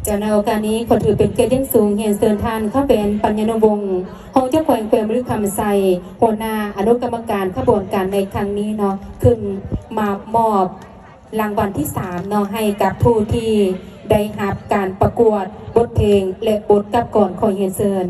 ເຈົ້າ ໃນໂອກາດນີ້ ຂໍຖືເປັນກຽດຢ່າງສູງ ຮຽນເຊີນທ່ານ ຄຳແປນ ປັນຍານຸວົງ ຮອງເຈົ້າແຂວງແຂວງບໍລິຄຳໄຊ ຫົວໜ້າອະນຸກຳມະການຂະບວນການໃນຄັ້ງນີ້ເນາະ ຂຶ້ນມາມອບລາງວັນທີສາມເນາະ ໃຫ້ກັບຜູ້ທີ່ໄດ້ຮັບການປະກວດບົດເພງ ແລະ ບົດກັບກອນ. ຂໍຮຽນເຊີນ.